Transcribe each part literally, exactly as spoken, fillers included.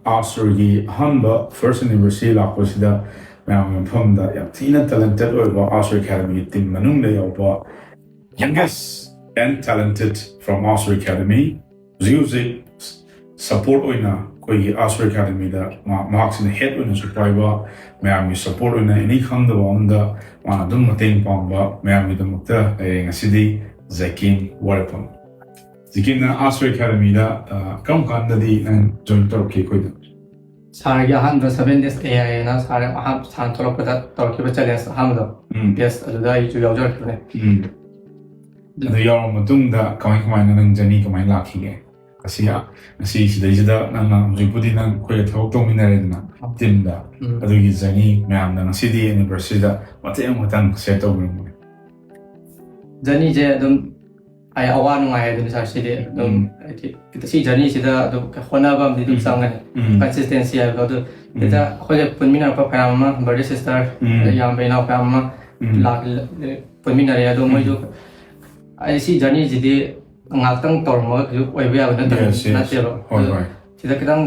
ꯑꯥꯁꯨꯔꯒꯤ ꯑꯍꯥꯟꯕ first anniversary ꯂꯥꯛꯄꯁꯤꯗ ꯃꯌꯥꯝꯒꯤ ꯃꯐꯝꯗ ꯌꯥꯝ ꯊꯤꯅ talented ꯑꯣꯏꯕ ꯑꯥꯁꯨꯔ ꯑꯦꯀꯥꯗꯃꯤꯒꯤ team ꯃꯅꯨꯡꯗ ꯌꯥꯎꯕ youngest and talented from Asur academy, ꯍꯧꯖꯤꯛ ꯍꯧꯖꯤꯛ support ꯑꯣꯏꯅ ꯑꯩꯈꯣꯏꯒꯤ ꯑꯥꯁꯨꯔ ꯑꯦꯀꯥꯗꯃꯤꯗ ꯃꯍꯥꯛꯁꯤꯅ head ꯑꯣꯏꯅꯁꯨ ꯄꯥꯏꯕ, ꯃꯌꯥꯝꯒꯤ support ꯑꯣꯏꯅ ꯑꯦꯅꯤ ꯈꯪꯗꯕ ꯑꯃꯗ ꯃꯥꯅ ꯑꯗꯨꯝ ꯃꯇꯦꯡ ꯄꯥꯡꯕ ꯃꯌꯥꯝꯒꯤꯗꯃꯛꯇ ꯂꯩꯔꯦ ꯉꯁꯤꯗꯤ ꯖꯦꯀꯤꯝ ꯋꯥꯏꯔꯦꯝꯕꯝ꯫ ꯖꯦꯀꯤꯝꯅ ꯑꯥꯁꯨꯔ ꯑꯦꯀꯥꯗꯃꯤꯗ ꯀꯔꯝ ꯀꯥꯟꯗꯗꯤ ꯅꯪ join ꯇꯧꯔꯛꯀꯦ ꯑꯩꯈꯣꯏꯗ? ꯁꯥꯔꯒꯤ ꯑꯍꯥꯟꯕ seven days A I ꯑꯅ ꯁꯥꯔ ꯑꯍꯥꯟ ꯁꯥꯔ ꯊꯣꯛꯂꯛꯄꯗ ꯇꯧꯔꯛꯈꯤꯕ challenge ꯑꯍꯥꯟꯕꯗꯣ, ꯎꯝ. Yes, ꯑꯗꯨꯗ ꯑꯩꯁꯨ ꯌꯥꯎꯖꯔꯛꯈꯤꯕꯅꯦ꯫ ꯎꯝ. ꯑꯗꯨ ꯌꯥꯎꯔꯕ ꯃꯇꯨꯡꯗ ꯀꯃꯥꯏ ꯀꯃꯥꯏꯅ ꯅꯪ journey ꯀꯃꯥꯏꯅ ꯂꯥꯛꯈꯤꯒꯦ? ꯉꯁꯤ ꯉꯁꯤ ꯁꯤꯗꯩꯁꯤꯗ ꯅꯪꯅ ꯍꯧꯖꯤꯛꯄꯨꯗꯤ ꯅꯪ ꯑꯩꯈꯣꯏꯒ ꯊꯕꯛ ꯇꯧꯃꯤꯟꯅꯔꯦꯗꯅ teamꯗ, ꯎꯝ. ꯑꯗꯨꯒꯤ journey ꯃꯌꯥꯝꯅ ꯉꯁꯤꯗꯤ anniversaryꯗ ꯃꯇꯦꯛ ꯑꯃꯇꯪ share ꯇꯧꯕꯤꯔꯝꯃꯨꯅꯦ꯫ Journeyꯁꯦ ꯑꯗꯨꯝ ꯑꯩ ꯑꯋꯥ ꯅꯨꯡꯉꯥꯏ ꯑꯗꯨꯅꯤ ꯁꯥꯔ, ꯁꯤꯗꯤ ꯑꯗꯨꯝ ꯎꯝ. ꯍꯥꯏꯗꯤ ꯁꯤ journeyꯁꯤꯗ ꯑꯗꯨꯝ ꯍꯣꯠꯅꯕ ꯑꯃꯗꯤ ꯑꯗꯨꯝ ꯎꯝ. ꯆꯪꯒꯅꯤ꯫ ꯎꯝ. Consistency ꯍꯥꯏꯕꯗꯣ ꯑꯗꯨ ꯎꯝ. ꯁꯤꯗ ꯑꯩꯈꯣꯏꯒ ꯄꯨꯟꯃꯤꯟꯅꯔꯛꯄ ꯃꯌꯥꯝ ꯑꯃ, brother sister, ꯎꯝ. ꯏꯌꯥꯝꯕ ꯏꯅꯥꯎ ꯃꯌꯥꯝ ꯑꯃ ꯎꯝ. ꯂꯥꯛ ꯄꯨꯟꯃꯤꯟꯅꯔꯦ꯫ ꯑꯗꯣ ꯎꯝ. ꯃꯣꯏꯁꯨ ꯑꯩ ꯁꯤ journeyꯁꯤꯗꯤ ꯉꯥꯏꯍꯥꯛꯇꯪ ꯇꯧꯔꯝꯃꯒ ꯀꯩꯁꯨ ꯑꯣꯏꯕ ꯌꯥꯕ ꯅꯠꯇꯕ Yes, yes. ꯅꯠꯇꯦꯕ꯫ ꯍꯣꯏ, ꯑꯗꯣ ꯍꯣꯏ. ꯁꯤꯗ ꯈꯤꯇꯪ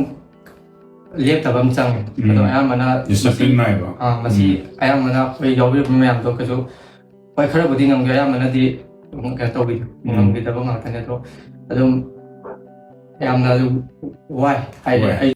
ꯂꯦꯞꯇꯕ ꯑꯃ ꯆꯪꯉꯦ꯫ ꯎꯝ. ꯑꯗꯣ ꯑꯌꯥꯝꯕꯅ Discipline ꯃꯁꯤ- ꯅꯥꯏꯕ. ꯑꯥ, ꯃꯁꯤ ꯎꯝ. ꯑꯌꯥꯝꯕꯅ ꯑꯩꯈꯣꯏ ꯌꯥꯎꯕꯤꯔꯛꯄ ꯃꯌꯥꯝꯗꯣ ꯀꯩꯁꯨ, ꯍꯣꯏ, ꯈꯔꯕꯨꯗꯤ ꯉꯝꯈꯤ, ꯑꯌꯥꯝꯕꯅꯗꯤ ꯀꯩꯅꯣ ꯇꯧꯕꯤꯗꯦ, ꯎꯝ. ꯉꯝꯈꯤꯗꯕ ꯉꯥꯛꯇꯅꯦ꯫ ꯑꯗꯣ ꯑꯗꯨꯝ ꯌꯥꯝꯅ ꯑꯗꯨꯝ ꯋꯥꯏ ꯍꯥꯏꯗꯤ ꯍꯣꯏ. ꯑꯩ